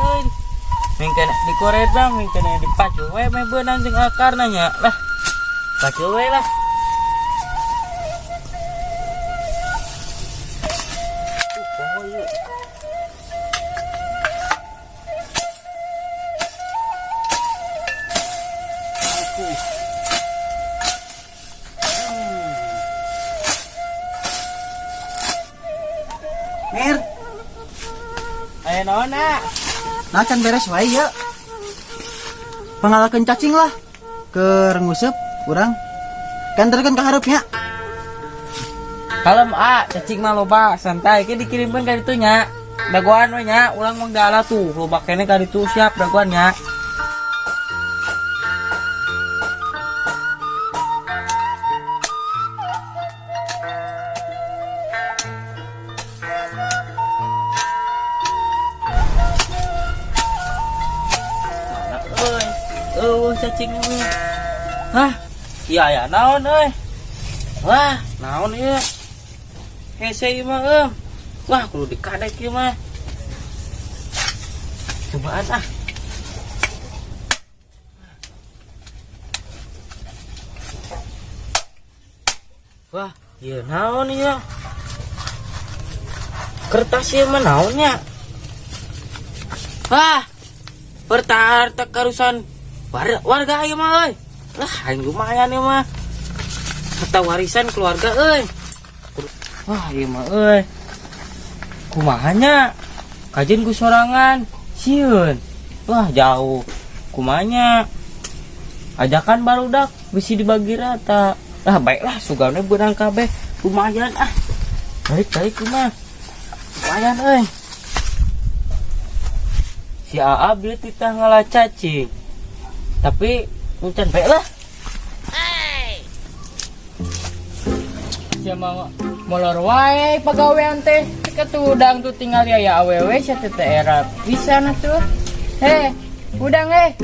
Euy. Mingkeun dikoret bang, mingkeun dipacu we meh beunang jeung akarna nya. Lah. Pacu we lah. Poho ieu. Aduh. Mir, Aya naon, ah? Nah can beres wae ya. Pangalakeun cacing lah. Keur nguseup urang. Kanterkeun ka hareupnya. Kalem ah, cacing mah loba, santai. Ke dikirimkeun ka ditu nya. Dagoan we nya, ulang mah dalah tuh, loba keneh ka ditu siap dagoan nya. Mana euy? Eueuh cacing euy. Hah? Iya aya naon euy? Wah, naon ieu? Hese ieu mah euy. Wah, kudu dikadek ieu mah. Cobaan ah. Wah, ieu naon ieu? Kertas ieu mah naonnya? Wah, harta karusan warga ieu mah euy. Lah, aing lumayan ieu mah. Harta warisan keluarga euy. Wah, ieu mah euy. Kumaha nya? Kajeun ku sorangan. Sieun. Wah, jauh. Kumaha nya? Ajakan barudak bisi dibagi rata. Ah, baiklah sugane beunang kabeh. Lumayan ah. Balik-balik kumaha. Lumayan euy. Si AA beli titah ngalah cacing. Tapi encan baik lah. Sia mah molor wae pagawean teh. Ketudang tuh tinggal ya awewe sia teh teh era pisan atuh. Heh, udang eh.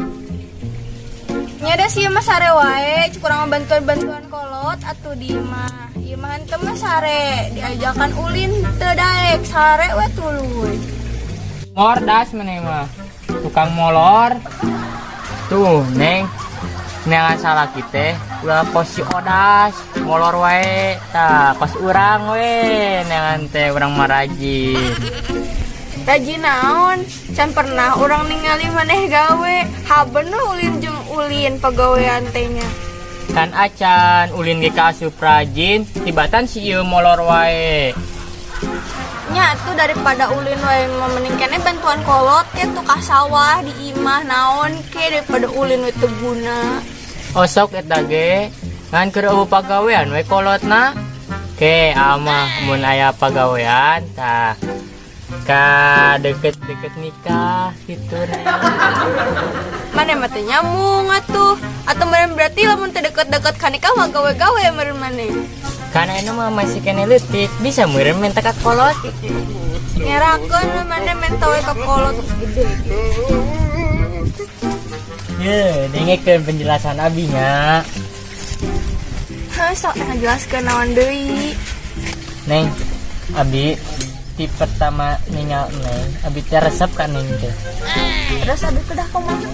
Nya da sih mah sare wae, kurang bantuan-bantuan kolot atuh di mah. Ieu mah henteu mah sare, diajakan ulin teu daek, sare we tuluy. Mordas maneh mah. Tukang molor. Tuh, Neng. Neangan salah kita ulah kos si Odas molor wae tah kos urang we neangan teh urang mah rajin. Rajin naon? Can pernah urang ningali maneh gawe. Haben we ulin jeung ulin pagawean teh nya. Kan acan ulin ge kaasup rajin tibatan si ieu molor wae. Nya atuh daripada ulin wae mah mending keneh bantuan kolot ke tuh ka sawah di imah naon ke daripada ulin we teu guna. Osok eta ge ngan keur eueuh pagawean we kolotna. Ke amah mun aya pagawean tah ka deket-deket nikah gitu Neng. Maneh mah teu nyambung atuh. Atau meureun berarti lamun teu deket-deket ka nikah mah gawe-gawe meureun maneh. Karena ini mah masih kene leutik, bisa meureun minta ka kolot. Ngerakeun we maneh menta we ka kolot geus gede. Ye, dengekeun penjelasan abi nya. Heuh, sok ngajelaskeun naon deui. Neng, abi ti pertama ningal Neng, abi teh resep ka Neng teh. Terus abi kedah kumaha?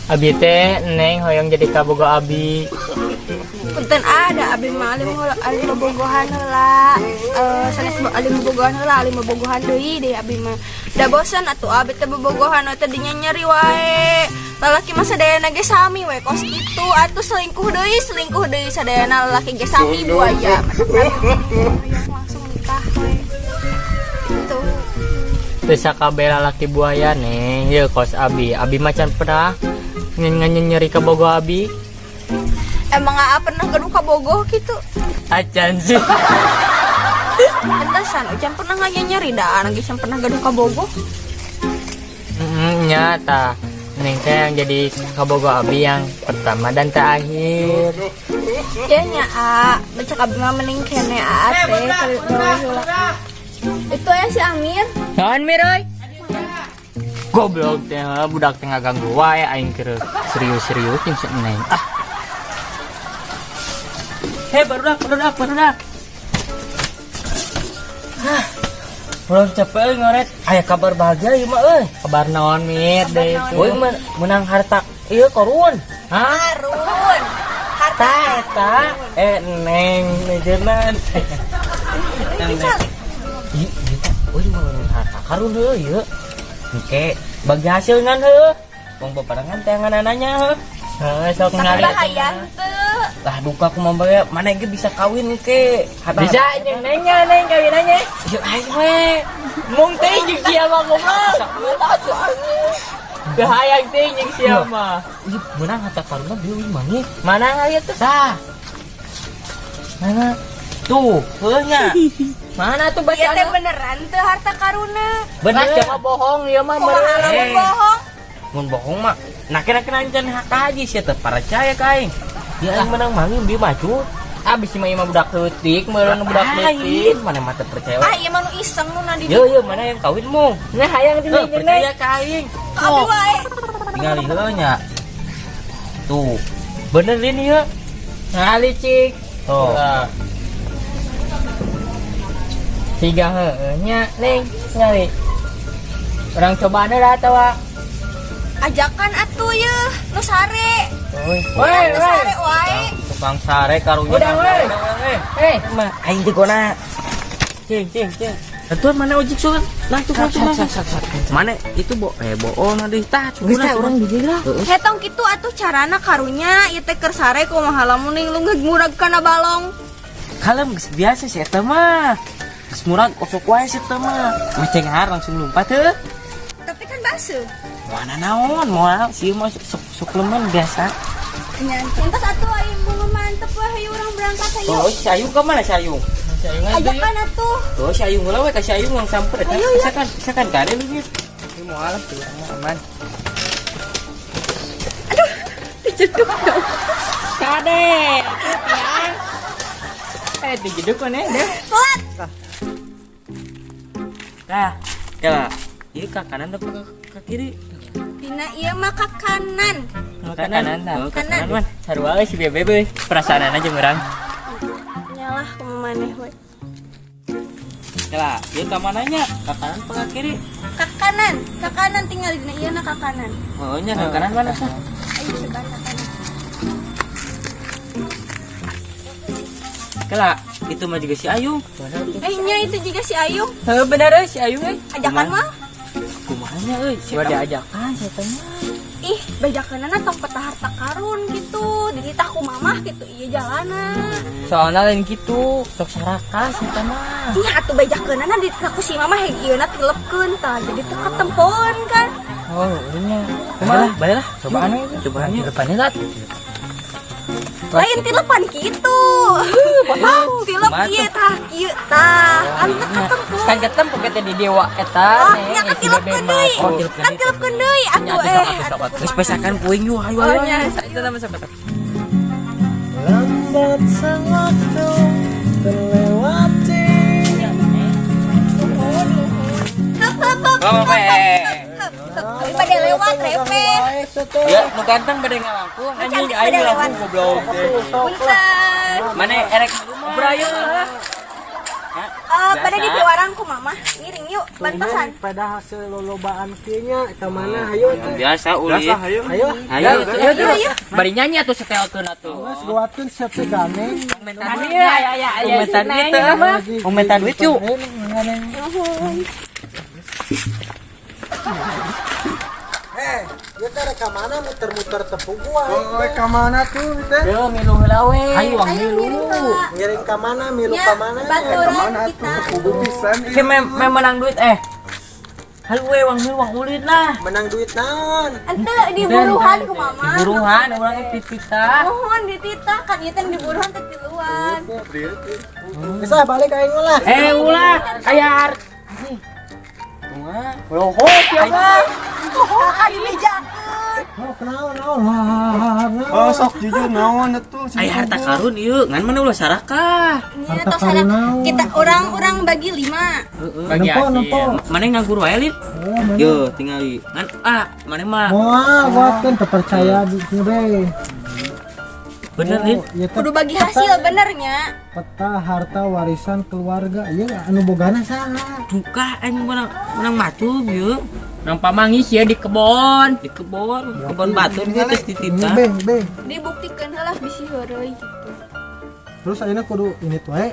Abi teh Neng hoyong jadi kabogo abi. Punten ada abi mah alim heula alim bobogohan heula. Sanes alim bobogohan heula, alim bobogohan deui deh abi mah. Da bosen atuh abi teh bobogohan we teh dinyanyeri wae. Lalaki mah sadayana ge sami we kos kitu atuh selingkuh deui sadayana lalaki ge sami buaya. Langsung nikah we. Gitu. Teu sakabeh lalaki buaya Neng, ye kos abi. Abi mah can pernah nyeri kabogo abi. Emang aa pernah gaduh kabogoh gitu? Acan sih. Pantesan, Ucan pernah nyeri dah, anak can pernah gaduh kabogoh. Nyata. Neng teh yang jadi kabogoh abi yang pertama dan terakhir. Ya nya a, becek abi mah mending kene a teh gawe heula. Itu ya si Amir. Naon Mir euy? Goblok teh budak teh ngaganggu wae aing keur serius-serius jeung si Neng. Ah. Hei, barudak, barudak, barudak. Hah. Pulang capek euy ngoret. Aya kabar bahagia ieu mah euy. Kabar naon, Mit, deh itu? Euy menang harta ieu korun. Hah? Karun. Harta Ta eta eh neng nejenan. Ini calik. Ih, ieu teh euy menang harta karun heuh ieu. Engke bagi hasil ngan heuh. Wong bebarengan teh nganananya heuh. Heeh, sok Tapi ngali. bahaya henteu. Lah duka ku mah bae mana ge bisa kawin ke. Bisa jeung nengnya, neng kawinannya. Yuk aing we. Mung teh jeung sia mah goblok. Bahaya teh jeung sia mah. Ih, menang harta karun mah bieu mangi. Mana ngalieu tuh? Tah. Mana? Tuh, heuh nya. Mana tuh Ieu teh bacaan? beneran teu harta karuna. Bener. Bener mah bohong ieu mah Kumaha meureun. lamun Eh. bohong? Mun bohong mah nah kena-kena ancan hak haji sia teh percaya ka aing. Ya aing menang mangi bieu maju. Abis mah ieu mah budak leutik, meureun budak leutik. Lain, mana mah teu percaya. Ah, ieu mah nu iseng nu na di Yo yo mana yang kawin mu? Nah, hayang teh Heuh, jeung neng. percaya ka aing. Abi wae. Tinggal heuh nya. Tuh. Bener ini ya. Ngali cik. Tuh. Tiga heueuh nya, neng, ngali. Urang cobaan heula atawa. Ajakan atuh yeuh, nu sare. Woi, Nu woi. sare wae. Tukang sare karunya. Udah, woi. Eh, Mah aing teh gona. Cing cing cing. Atuan mana ojek soalnya? Langsung langsung langsung. Mana itu bo eh bohong deui tah Geus teh urang di dieu lah. Hetong kitu atuh carana karunya ieu teh keur sare kumaha lamun ning lungheg murag kana balong. Kalem geus biasa sih eta mah. Geus murag osok wae sih eta mah. Mecenghar langsung lompat heuh. Tapi kan baseuh. Mana naon moal sieun mah sok sok lemen biasa. Nya, entos atuh aing bunga mantep weh hayu urang berangkat hayu. Oh, si Ayung ke mana si Ayung? Ajakan atuh. Oh, si Ayung heula we ka si Ayung yang samper eta. Ayo, ya. Bisa kan, bisa kan kade lu gitu. Ini moal tuh aman. Dijeduk dong. Kade. Eh, dijeduk mana deh? Telat. Nah, ya. Ieu ka kanan atau ke kiri? Dina ieu mah ka kanan. Ke kanan tah. Oh, ke Kanan. kanan, man. Sarua we si Bebe beuy. Perasaan aja urang. Nyalah kumaha maneh we. Ya, ieu ka mananya? Ka kanan apa ke kiri? Ka kanan, ka kanan tinggal dina ieu na ka kanan. Oh, nya ka kanan mana sah? Ayo coba ka kanan. Kela, itu mah juga si Ayung. Eh nya itu juga si Ayung. Heuh bener euy si Ayung euy. Ajakan mah. Kumaha nya euy? Si Coba diajakan saya teh mah. Ih, bajakeunana tong peta harta karun gitu. Dititah ku mamah gitu ieu jalana. Soalnya lain gitu. Sok saraka si eta mah. Ih, atuh bajakeunana dititah ku si mamah heg ieu na tilepkeun tah. Jadi teu katempoeun kan. Oh, nya. Baiklah, baiklah. Cobaan we. Cobaan yuk. Depannya lat. Lain tilepan gitu. Tilep ieu tah kieu tah. Kan teu katempoeun. Kan ketem teh di dewa eta. Oh, nya kan tilepkeun deui. Oh, tilepkeun Kan deui. tilepkeun deui atuh eh. Atuh Geus pesakan kuing yuk, ayo Oh, ayo. nya. Itu nama siapa? Lambat sang waktu terlewati. Hup hup hup. Oh, Hup, hup, hup. Tapi pada lewat repe. Ya, nu ganteng bade ngalangkung anjing Cantik aing bade lewat. langkung goblok teh. Punten. Mana erek milu mah? Brayo. Eh, pada di piwarang ku mamah. Ngiring yuk, bantosan. Pada hasil lolobaan kieu nya ka mana hayu teh. Biasa uli. Ayo. Ayo. Ayo, ayo. Bari nyanyi atuh setelkeun atuh. Geus buatkeun siap teh gandeng. Tadi ya ya ya ya. Umetan duit teh. Umetan duit yuk. Eh, ieu teh rek ka mana muter-muter tepung gua. Oh, ka mana tuh teh? Yo milu heula we. Ayo wang Ayo milu. ngiring heula. Ngiring ka mana, milu Ya, ka mana? baturan kita. Kudu pisan. Si mem menang duit eh. Halu we wang milu wang ulin lah. Menang duit naon? Ente diburuhan ku mamah. Buruhan urang ge pitita. Mohon dititah kan ieu teh diburuhan teh tiluan. Bisa balik aing lah. Eh ulah aya Kumaha? Loho siapa? Kakak dibejakeun. Oh, kenaon naon? Oh, sok jujur naon atuh. Aya harta karun ieu, ngan mana ulah sarakah. Nya tos ada kita orang-orang bagi lima. Heeh. Bagi Nempo, hasil. nempo. Mana nganggur wae lin? Yo tingali. Ngan ah, mana mah Moal buatkeun terpercaya duitnya be. Bener, Lin. Oh, ieu teh Kudu bagi hasil benernya. Peta harta warisan keluarga. Ieu anu bogana saha? Duka aing menang menang macul ieu. Nang pamangis ya di kebon. Di kebon, kebon batur gitu terus Ini dititah. beng beng. Dibuktikan heula bisi heureuy gitu. Terus ayeuna kudu ini tuh we.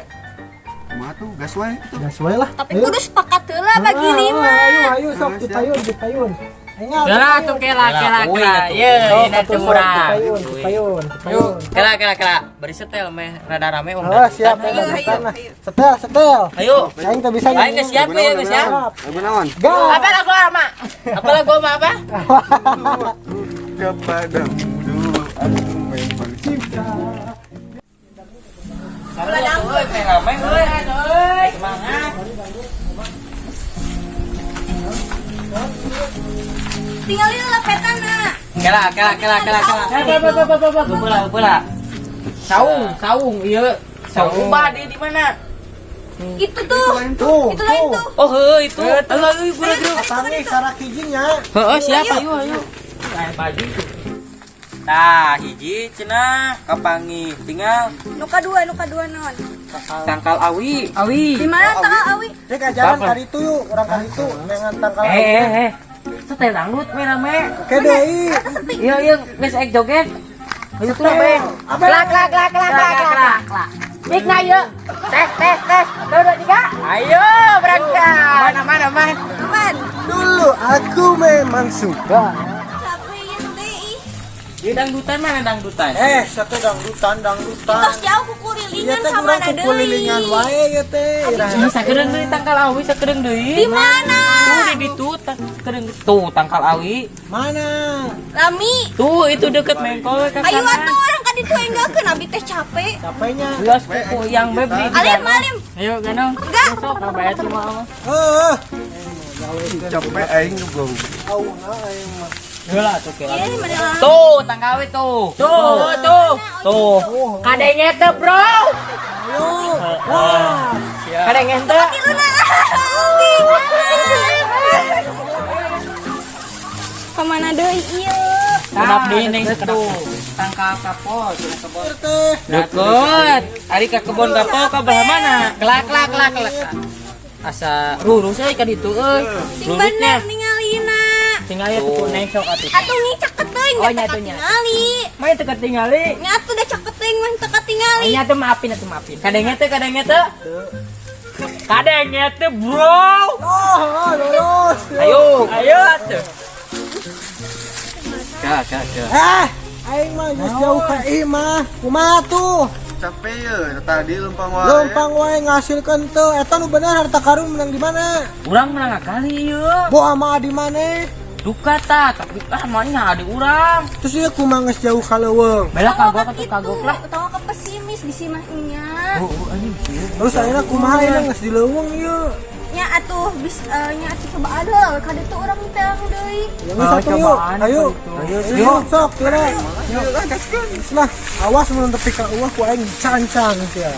Kumaha tuh gas wae tuh. Gas we lah. Tapi Ayo. kudu sepakat heula bagi Ah, lima. Ayo ayo sok dipayun dipayun. Engal. Lah tuh kela kela kela. Ye, ini Sok, murah. Dipayun dipayun dipayun. Kela kela kela, beri setel meh rada rame om. Oh, siap Ayo, ya, ayo, lah. ayo. Setel setel. Ayo. Aing teu bisa Aing geus siap ya, geus siap. Lagu naon? Gas. Apa lagu ama? Apa lagu ama apa? Kepadamu dulu aku memang cinta. Euy, meh rame euy. Semangat. Tinggal heula petana. Kela kela kela kela kela. Bola bola. Saung, saung ieu. Saung ubah di mana? Itu tuh. Tuh, Itu lain tuh. Oh, heuh itu. Ayo ayo gura gura. Tangi sarak hijinya. Heeh, siap ayo ayo. Aya baju itu. Nah, hiji cenah kapangi tinggal Nu kadua, nu kadua naon? tangkal awi. Awi. Di mana tanggal awi? Rek ajaran Bapak. kali itu yuk, orang kali itu dengan tangkal. Eh eh eh. Setel dangdut we rame. Oke deui. Iya iya geus ek joget. Ayo tuh rame. Klak klak klak klak klak klak. Mikna yuk. Tes tes tes. Dua dua tiga. Ayo berangkat. Mana mana man. Aman. Dulu aku memang suka. Capek ya teh. ih. Ieu dangdutan mana dangdutan? Eh, satu dangdutan dangdutan. Tos jauh Iya kukulilingan teh sama kurang deui. kukulilingan wae ya teh. Ini sakedeung deui tangkal awi sakedeung deui. Di mana? Tuh di ditu sakedeung tuh tangkal awi. Mana? Lami. Tuh itu deket mengkol ke Ayo kanan. atuh orang ka ditu enggalkeun abi teh capek. Capeknya. Geus kuku yang beb di. Alim alim. Ayo ganong. Enggak. Sok kabayar cuma. Heeh. Capek aing goblok. Auna aing mah. Heula tuh kela. Iya, mana lah. Tuh tangkal awi tuh. Tuh tuh. Tuh. Kadenge teh, Bro. Ayo. Wah. Kadenge teh. Tiluna. Kemana deui ieu? Kedap deui neng Tuh, tangkal kapol, cenah kebon. Teh. Deket. Ari ka kebon kapol ka belah mana? Kelak kelak kelak kelak. Asa lurus euy ka ditu euy. Sing bener ningalina. Tinggal ya tuh neng sok atuh. Atuh nih caket teuing Oh, da nya teu tuh, nya. katingali. Main teu ketingali. Nya atuh da caket teuing mah teu katingali. Nya tuh maafin atuh maafin. Kadenge teh kadenge teh. Kadenge teh, Bro. Oh, lurus. Ayo. Ayo atuh. Ka ka ka. Eh, aing mah geus jauh ka imah. Kumaha tuh? Capek ya tadi lempang wae. Lempang wae ngasilkeun teu. Eta nu bener harta karun menang di mana? Urang menang kali ieu. Boa mah di mana? Duka ta, tapi ah mah adi urang. Terus ieu kumaha geus jauh ka leuweung? Bela Tong kagok atuh kagok lah. Tong ke pesimis bisi mah nya. Terus ayeuna kumaha ieu geus di leuweung ieu? Nya atuh bis nya atuh coba adol ka ditu urang teh deui. Ya geus atuh yuk. Ayo. Ayo yuk sok kira. Yuk lah gaskeun. Geus lah, awas mun tepi ka eueuh ku aing cancang sia.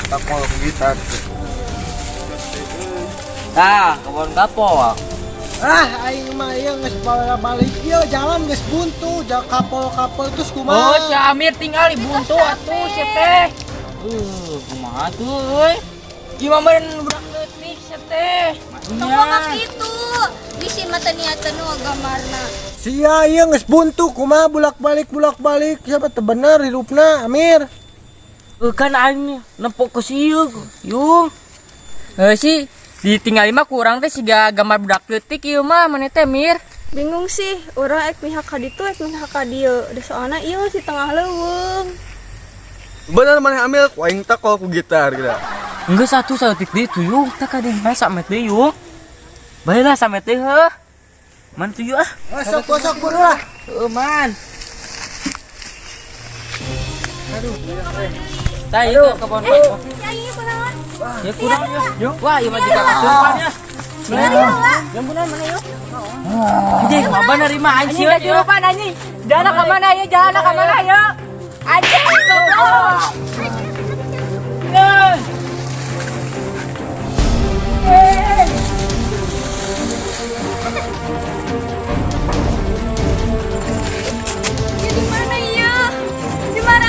Takol ku gitar. Tah, kebon kapol. Ah, aing mah ieu geus balik ieu jalan geus buntu, kapol-kapol terus kumaha? Oh, si Amir tinggal di buntu atuh si teh. Kumaha tuh euy? Gimana meureun budak leutik si teh. Tong ka kitu. Bisi mah teu niatan nu gambarna. Sia ieu geus buntu kumaha bulak-balik bulak-balik siapa teu bener hirupna Amir. Kan aing nempok ke sieu, yung. Heuh sih, ditinggali mah kurang teh siga gambar budak leutik ieu mah maneh teh Mir. Bingung sih, urang ek mihak ka ditu ek mihak ka dieu. Da soalna ieu si tengah leuweung. Bener maneh ambil ku aing takol ku gitar gitu. Enggak satu saeutik deui tuyung, tak ada yang samet deui yung. Baiklah samet deui heuh. Man tuyung ah. Oh, sok sok buru lah. Heuh man. Aduh. Tah itu kebon kapol. Ya ieu kunaon? Ya kurang ya. Wah, ieu mah juga kasupan ya. Tinggal heula. Anjing, maba nerima aing Anjing sieun ieu. kejurupan anjing. Jalan ka mana ya? Jalan ka mana ya? Anjing goblok. Yeay. Ya di mana ieu? Di mana?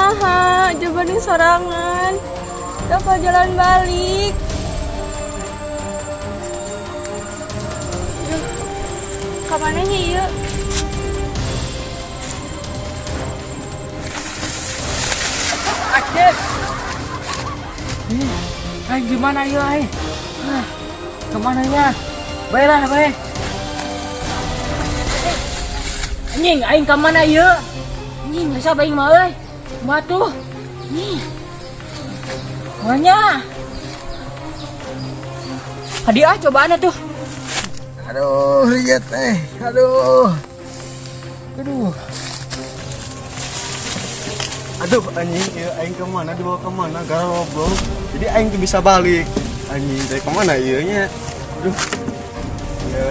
Kumaha, coba sorangan. Dapat jalan balik. Duh, kamana nya ieu? Anjing. Aing gimana ya aing? Ah, kemana ya? Baiklah, baik. Anjing, aing ka mana ieu? Anjing, asa aing mah euy. Kumaha tuh? Nih. Mana? Hadiah cobaan atuh. Aduh, lihat eh. Aduh. Aduh. Aduh anjing, ieu aing kemana, dibawa kemana, gara goblok. Jadi aing tuh bisa balik. Anjing teh kemana ieu nya? Aduh. Ya.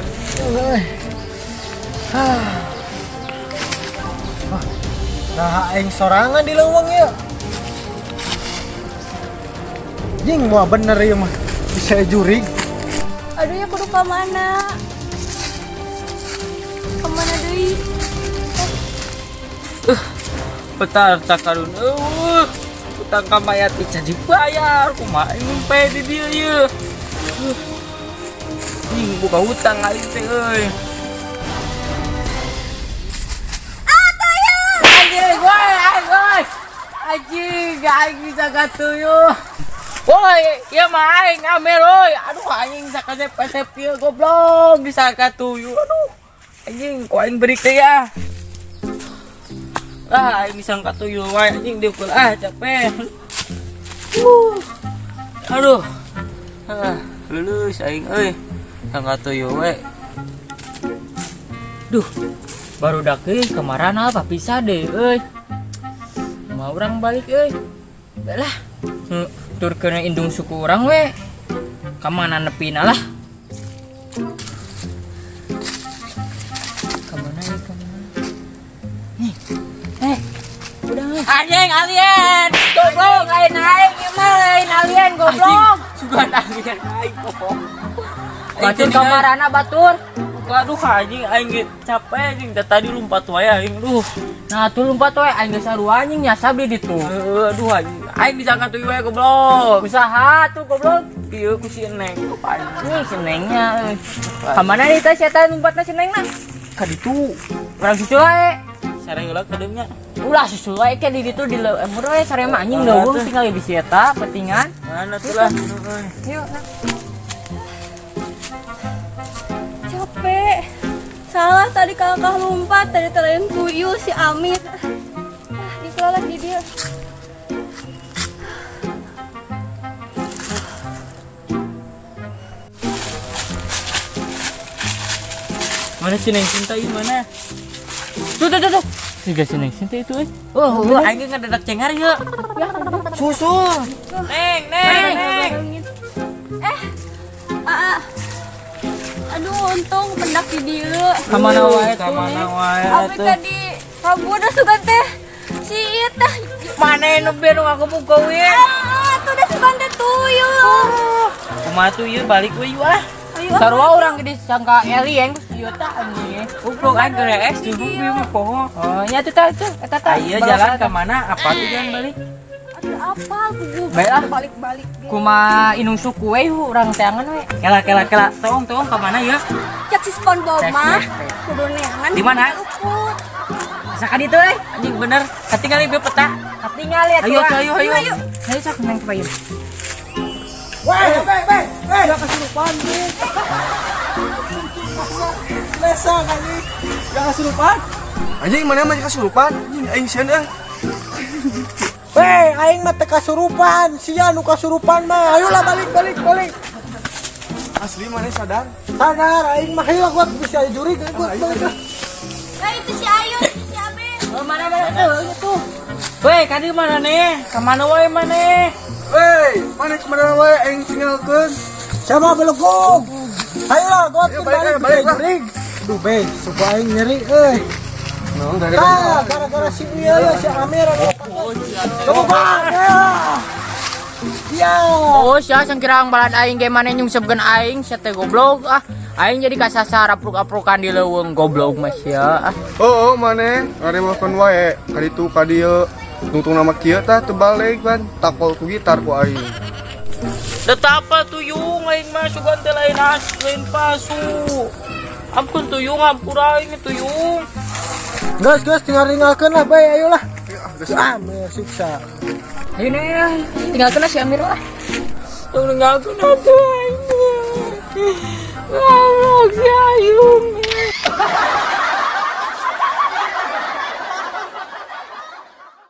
Ah. Nah, aing sorangan di leuweung ya. Jing, mau bener ya mah. Bisa jurig. Aduh ya, kudu ka mana? Kemana deui? Petar takarun eueuh. Utang ka mayat teh dibayar. Kumaha aing nempe di dieu ieu? Ih, buka hutang aing teh euy. Anjing, woi, aing woi. Anjing, aing bisa katuyuh. Woi, ieu mah aing Amir woi. Aduh, anjing sakasep-kasep ieu goblok bisa katuyuh. Aduh. Anjing, ku aing beri teh ya. Ah, aing bisa katuyuh wae anjing diukul ah capek. Aduh. Ah, lulus aing euy. Katuyuh we. Duh, baru euy kemarin apa bisa deh euy. Mau urang balik euy. Lah, tur kena indung suku urang we. Kamana nepina lah. Kamana ya, kamana? Nih. Eh, udah. Anjing alien. Goblok, lain aing ieu mah lain alien goblok. Sugan alien aing bohong. Batur kamarana batur. Aduh anjing aing ge capek anjing da tadi lompat wae aing duh. Nah, tuh lompat we aing geus sarua anjing nyasab di ditu. Heeh, aduh anjing. Aing bisa katuyuh wae goblok. Usaha tuh goblok. Ieu ku si Neng anjing. Nih si Nengnya euy. Kamana nih teh setan lompatna si Nengna? Ka ditu. Urang susul wae. Sare heula ka deumnya. Ulah susul wae ke di ditu di leuweung we sare mah anjing leuweung tinggal di si eta petingan. Mana tuh lah. Yuk. Capek. Salah tadi kakak lompat, tadi lain tuyul si Amir. Ah, dikelola di dia. Mana si Neng Cinta ieu mana? Tuh tuh tuh tuh. Siga si Neng Cinta itu euy. Oh, oh aing ge ngadedak cengar ieu. Susul. Neng, Neng, Neng. Eh, ah, ah. Aduh, untung pendak di dieu. Kamana wae tuh? Kamana wae Abi tuh. tadi kabur dah sugan teh. Si ieu teh. Mana nu bieu nu aku buka we? Ah, tuh dah sugan teh tuyul. Kumaha tuh ieu balik we yuk ah. Ayo. Ah. Sarua urang ge disangka alien ieu tah anjing. Goblok aing geus juga ieu mah poho. Oh, nya tuh tah tuh eta tah. Ayo jalan ke mana? Apa tuh jalan balik? Aduh, apa aku Baiklah. balik-balik. Kuma indung suku we urang teangan we. Kela kela kela. Tong tong ke mana ya? Cek si SpongeBob Tes, mah. tes, tes. Kudu neangan. Di mana? Luput. Asa ka ditu euy. Anjing bener. Katingali bieu peta. Katingali atuh. Ayo ayo ayo. Ayo. Ayo sok neng ke payun. Weh, weh, weh, weh. Ya kesurupan nih. Lesa kali. Ya kesurupan. Anjing mana mah kasurupan? Anjing aing sieun euy. Weh, aing mah teu kasurupan. Sia nu kasurupan mah. Ayolah balik balik balik. Asli mana sadar? Sadar aing mah heula gua bisa jurig gua balik. Ya itu si Ayu, itu si Abe. Oh, mana mana tuh itu. Weh, kadi mana nih? Kemana wae mana? Weh, mana kemana wae aing tinggalkeun? Sama belukung. Ayolah gua Ayo, balik, balik ayo, balik, bisa jurig. Aduh, be, suku aing nyeri euy. Naon gara-gara Tah, gara-gara si ieu ya, si Amir anu. Coba bang, ya. Ya. Oh, sia sangkirang balad aing ge mane nyungsepkeun aing sia teh goblok ah. Aing jadi kasasar apruk-aprukan di leuweung goblok mah sia ah. Oh, oh mana ngaremokeun wae ka ditu ka dieu. Tungtung nama kieu tah teu balik pan. Takol ku gitar ku aing. Da tapa tuyung aing mah sugan teh lain as, lain palsu. Ampun tuyung, ampun aing tuyung. Gas gas tinggal tinggalkeun lah bae ayolah. Ah, siksa. Ayo Neng, tinggalkan si Amir lah. Tong ninggalkeun atuh aing. Goblok si Ayung.